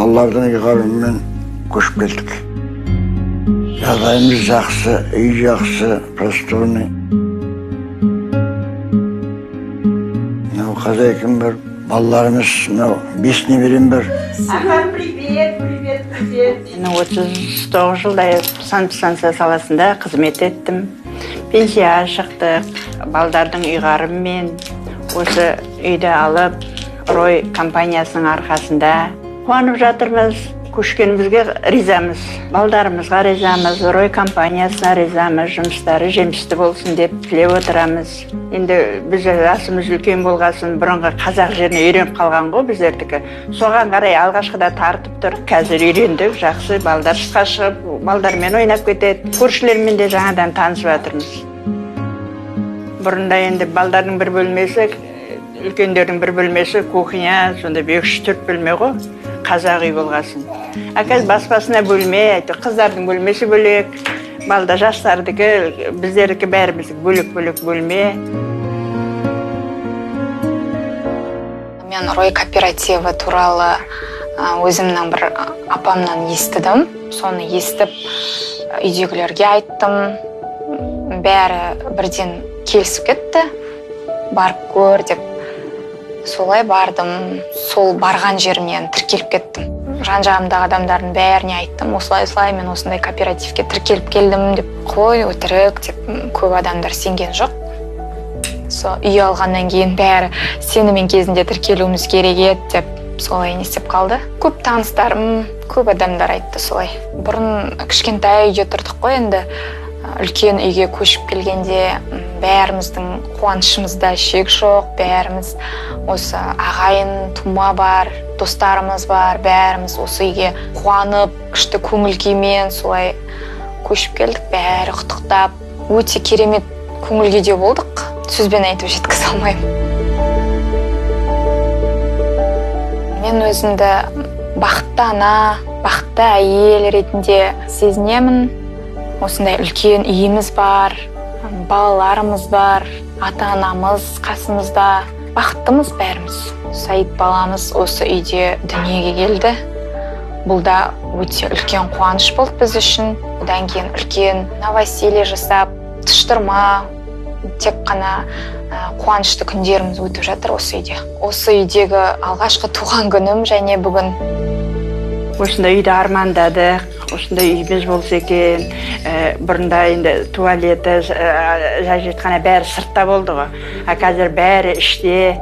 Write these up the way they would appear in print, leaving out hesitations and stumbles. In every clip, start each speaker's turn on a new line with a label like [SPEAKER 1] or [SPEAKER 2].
[SPEAKER 1] Балалардың ұйғарымымен көшіп келдік. Жағдайымыз жақсы, үй жақсы, просторный. Мынау хозяйкам бар, балаларымыз, мынау 5 немерем бар.
[SPEAKER 2] Ага, привет, привет, привет. Мен 39 жылдай санстанция саласында қызмет еттім. Пенсияға шықтық. Балдардың ұйғарымымен осы үйді алып, Рой компаниясының арқасында қуанып жатырмыз. Көшкенімізге ризамыз, балдарымызға ризамыз, Рой компаниясына ризамыз, жұмыстары жемісті болсын деп тілеп отырамыз. Енді біз жасымыз үлкен болғасын, бұрынғы қазақ жеріне үйреніп қалған ғой біздердікі. Соған қарай алғашқыда тартып тұр, қазір үйрендік, жақсы, балдар тысқа шығып, балдармен ойнап кетеді, көршілермен де жаңадан танысып жатырмыз. Бұрында енді балдардың бір бөлмесі, үлкендердің бір бөлмесі, кухня, сондай 2-3-4 бөлме ғой, қазақ үй болғасын. А қазір бас-басына бөлме, әйтеуір қыздардың бөлмесі бөлек, балда жастардікі, біздердікі бәріміздікі бөлек-бөлек бөлме.
[SPEAKER 3] Мен Рой кооперативі туралы өзімнің бір апамнан естідім. Соны естіп үйдегілерге айттым. Бәрі бірден келісіп кетті. Барып көр деп. Солай бардым. Сол барған жерімнен тіркеліп кеттім. Жан-жағымдағы адамдардың бәріне айттым. Осылай, осылай мен осындай кооперативке тіркеліп келдім деп. Қой, өтірік деп көп адамдар сенген жоқ. Со үй алғаннан кейін бәрі сенімен кезінде тіркелуіміз керек еді деп солай не істеп қалды. Көп таныстарым, көп адамдар айтты солай. Бұрын кішкентай үйде тұрдық қой, енді үлкен үйге көшіп келгенде бәріміздің қуанышымызда шек жоқ, бәріміз осы ағайын, тума бар, достарымыз бар, бәріміз осы үйге қуанып, күшті көңіл күймен солай көшіп келдік, бәрі құттықтап, өте керемет көңіл күйде болдық. Сөзбен айтып жеткізе алмаймын. Мен өзімді бақытты ана, бақытты әйел ретінде сезінемін. Осындай үлкен үйіміз бар, балаларымыз бар, ата-анамыз қасымызда. Бақыттымыз бәріміз. Саид баламыз осы үйде дүниеге келді. Бұл да өте үлкен қуаныш болды біз үшін. Одан кейін үлкен новоселье жасап, тыштырма, тек қана қуанышты күндеріміз өтіп жатыр осы үйде. Осы үйдегі алғашқы туған күнім және бүгін.
[SPEAKER 2] Осындай үйді армандадық, осындай үйіміз болса екен. Бұрында енді туалеті, әжетхана бәрі сыртта болды ғой. А қазір бәрі іште.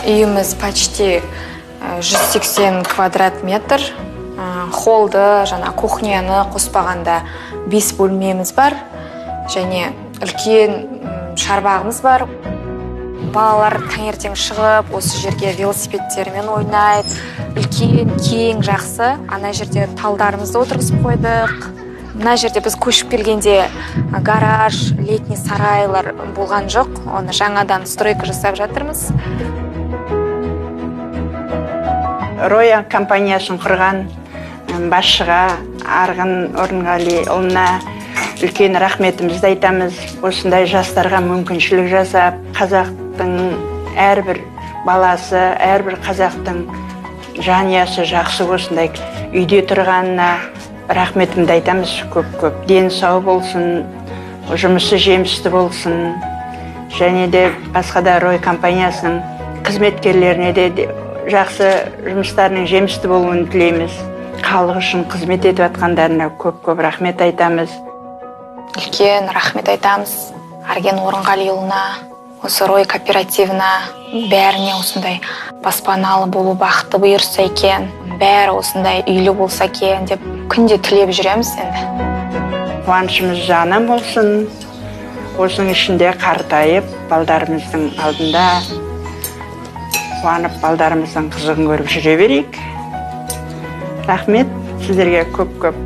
[SPEAKER 3] Үйіміз почти 180 квадрат метр. Холлды, жаңа кухняны қоспағанда 5 бөлмеміз бар. Және үлкен шарбағымыз бар. Балалар таңертең шығып, осы жерге велосипедтерімен ойнайды. Үлкен, кең, жақсы. Ана жерде талдарымызды отырғызып қойдық. Мына жерде біз көшіп келгенде гараж, летний сарайлар болған жоқ. Оны жаңадан стройка жасап жатырмыз.
[SPEAKER 2] Роя компаниясын құрған басшыға Арғын Орынғалиұлына үлкен рахметімізді айтамыз. Осындай жастарға мүмкіншілік жасап, қазақтың әрбір баласы, әрбір қазақтың жанұясы жақсы осындай үйде тұрғанына рахметімді айтамыз көп-көп. Дені сау болсын, жұмысы жемісті болсын. Және де басқа да Рой компаниясының қызметкерлеріне де жақсы жұмыстарының жемісті болуын тілейміз. Халық үшін қызмет етіп жатқандарына көп-көп рахмет айтамыз.
[SPEAKER 3] Үлкен рахмет айтамыз Арген Орынғалиұлына, осы Рой кооперативына, бәріне осындай баспаналы болу бақыты бұйырса екен, бәрі осындай үйлі болса екен деп күнде тілеп жүреміз енді.
[SPEAKER 2] Қуанышымыз жаным болсын, осының ішінде қартайып, балдарымыздың алдында қуанып, балдарымыздың қызығын көріп жүре берейік. Рахмет сіздерге көп-көп.